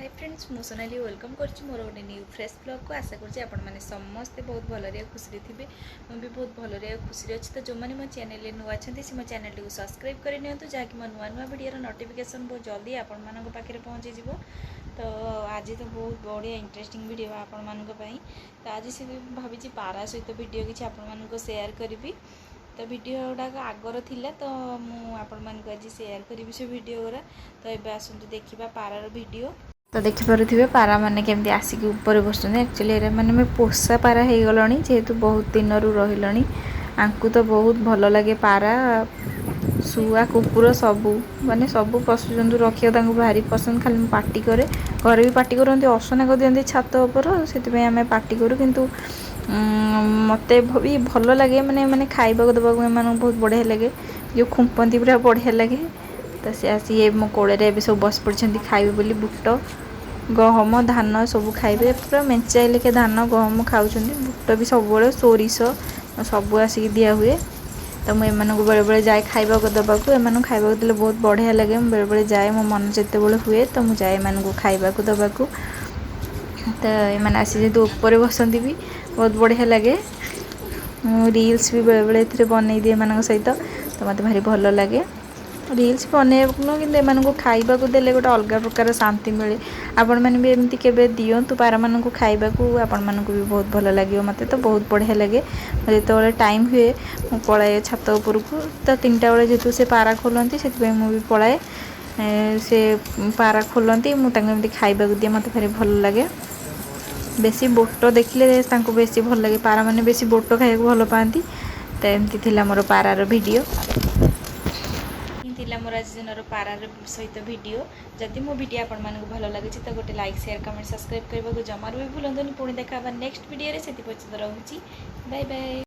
High friends, ମୁଁ Sonali welcome କରୁଛି ମୋର ଗୋଟେ ନ୍ୟୁ ଫ୍ରେଶ୍ ବ୍ଲଗ୍କୁ। ଆଶା କରୁଛି ଆପଣମାନେ ସମସ୍ତେ ବହୁତ ଭଲରେ ଆଉ ଖୁସିରେ ଥିବେ। ମୁଁ ବି ବହୁତ ଭଲରେ ଆଉ ଖୁସିରେ ଅଛି। ତ ଯେଉଁମାନେ ମୋ ଚ୍ୟାନେଲରେ ନୂଆ ଅଛନ୍ତି, ସେ ମୋ ଚ୍ୟାନେଲଟିକୁ ସବସ୍କ୍ରାଇବ୍ କରିନିଅନ୍ତୁ, ଯାହାକି ମୋ ନୂଆ ନୂଆ ଭିଡ଼ିଓର ନୋଟିଫିକେସନ୍ ବହୁତ ଜଲ୍ଦି ଆପଣମାନଙ୍କ ପାଖରେ ପହଞ୍ଚିଯିବ। ତ ଆଜି ତ ବହୁତ ବଢ଼ିଆ ଇଣ୍ଟରେଷ୍ଟିଂ ଭିଡ଼ିଓ ଆପଣମାନଙ୍କ ପାଇଁ। ତ ଆଜି ସେ ଭାବିଛି ପାରା ସହିତ ଭିଡ଼ିଓ କିଛି ଆପଣମାନଙ୍କୁ ସେୟାର କରିବି। ତ ଭିଡ଼ିଓ ଗୁଡ଼ାକ ଆଗର ଥିଲା, ତ ମୁଁ ଆପଣମାନଙ୍କୁ ଆଜି ସେୟାର କରିବି ସେ ଭିଡ଼ିଓ ଗୁଡ଼ା। ତ ଏବେ ଆସନ୍ତୁ ଦେଖିବା ପାରାର ଭିଡ଼ିଓ। ତ ଦେଖିପାରୁଥିବେ ପାରାମାନେ କେମିତି ଆସିକି ଉପରେ ବସୁଛନ୍ତି। ଆକ୍ଚୁଆଲି ଏରା ମାନେ ଆମେ ପୋଷା ପାରା ହେଇଗଲଣି, ଯେହେତୁ ବହୁତ ଦିନରୁ ରହିଲଣି। ଆଙ୍କୁ ତ ବହୁତ ଭଲ ଲାଗେ ପାରା, ଶୁଆ, କୁକୁର, ସବୁ ମାନେ ସବୁ ପଶୁଜନ୍ତୁ ରଖିବାକୁ ତାଙ୍କୁ ଭାରି ପସନ୍ଦ। ଖାଲି ମୁଁ ପାଟି କରେ, ଘରେ ବି ପାଟି କରନ୍ତି, ଅସନା କରିଦିଅନ୍ତି ଛାତ ଉପର, ସେଥିପାଇଁ ଆମେ ପାଟି କରୁ। କିନ୍ତୁ ମୋତେ ବି ଭଲ ଲାଗେ, ମାନେ ମାନେ ଖାଇବାକୁ ଦେବାକୁ ଏମାନଙ୍କୁ ବହୁତ ବଢ଼ିଆ ଲାଗେ। ଯେଉଁ ଖୁମ୍ପନ୍ତି ପୁରା ବଢ଼ିଆ ଲାଗେ। ତ ସେ ଆସି ମୋ କୋଳରେ ଏବେ ସବୁ ବସି ପଡ଼ିଛନ୍ତି ଖାଇବେ ବୋଲି। ବୁଟ, ଗହମ, ଧାନ ସବୁ ଖାଇବେ। ପୁରା ମେଞ୍ଚାଏ ଲେଖେ ଧାନ ଗହମ ଖାଉଛନ୍ତି। ବୁଟ ବି ସବୁବେଳେ, ସୋରିଷ ସବୁ ଆସିକି ଦିଆହୁଏ। ତ ମୁଁ ଏମାନଙ୍କୁ ବେଳେବେଳେ ଯାଏ ଖାଇବାକୁ ଦେବାକୁ। ଏମାନଙ୍କୁ ଖାଇବାକୁ ଦେଲେ ବହୁତ ବଢ଼ିଆ ଲାଗେ। ମୁଁ ବେଳେବେଳେ ଯାଏ, ମୋ ମନ ଯେତେବେଳେ ହୁଏ ତ ମୁଁ ଯାଏ ଏମାନଙ୍କୁ ଖାଇବାକୁ ଦେବାକୁ। ତ ଏମାନେ ଆସି ଯେହେତୁ ଉପରେ ବସନ୍ତି ବି ବହୁତ ବଢ଼ିଆ ଲାଗେ। ମୁଁ ରିଲ୍ସ ବି ବେଳେବେଳେ ଏଥିରେ ବନେଇ ଦିଏ ଏମାନଙ୍କ ସହିତ। ତ ମୋତେ ଭାରି ଭଲ ଲାଗେ ରିଲ୍ସ ବନେଇବାକୁ ନୁହଁ, କିନ୍ତୁ ଏମାନଙ୍କୁ ଖାଇବାକୁ ଦେଲେ ଗୋଟେ ଅଲଗା ପ୍ରକାର ଶାନ୍ତି ମିଳେ। ଆପଣମାନେ ବି ଏମିତି କେବେ ଦିଅନ୍ତୁ ପାରାମାନଙ୍କୁ ଖାଇବାକୁ, ଆପଣମାନଙ୍କୁ ବି ବହୁତ ଭଲ ଲାଗିବ। ମୋତେ ତ ବହୁତ ବଢ଼ିଆ ଲାଗେ। ଯେତେବେଳେ ଟାଇମ୍ ହୁଏ ମୁଁ ପଳାଏ ଛାତ ଉପରକୁ। ତ 3ଟା ବେଳେ ଯେହେତୁ ସେ ପାରା ଖୋଲନ୍ତି, ସେଥିପାଇଁ ମୁଁ ବି ପଳାଏ। ସେ ପାରା ଖୋଲନ୍ତି, ମୁଁ ତାଙ୍କୁ ଏମିତି ଖାଇବାକୁ ଦିଏ, ମୋତେ ଭାରି ଭଲ ଲାଗେ। ବେଶୀ ବୋଟ ଦେଖିଲେ ତାଙ୍କୁ ବେଶୀ ଭଲ ଲାଗେ। ପାରାମାନେ ବେଶୀ ବୋଟ ଖାଇବାକୁ ଭଲ ପାଆନ୍ତି। ତ ଏମିତି ଥିଲା ମୋର ପାରାର ଭିଡ଼ିଓ, ଥିଲା ମୋର ଆଜି ଦିନର ପାରାର ସହିତ ଭିଡ଼ିଓ। ଯଦି ମୋ ଭିଡ଼ିଓ ଆପଣମାନଙ୍କୁ ଭଲ ଲାଗୁଛି, ତ ଗୋଟେ ଲାଇକ୍, ସେୟାର, କମେଣ୍ଟ, ସବସ୍କ୍ରାଇବ୍ କରିବାକୁ ଜମାରୁ ବି ଭୁଲନ୍ତୁନି। ପୁଣି ଦେଖା ହେବା ନେକ୍ସଟ ଭିଡ଼ିଓରେ, ସେଥି ପର୍ଯ୍ୟନ୍ତ ରହୁଛି। Bye bye.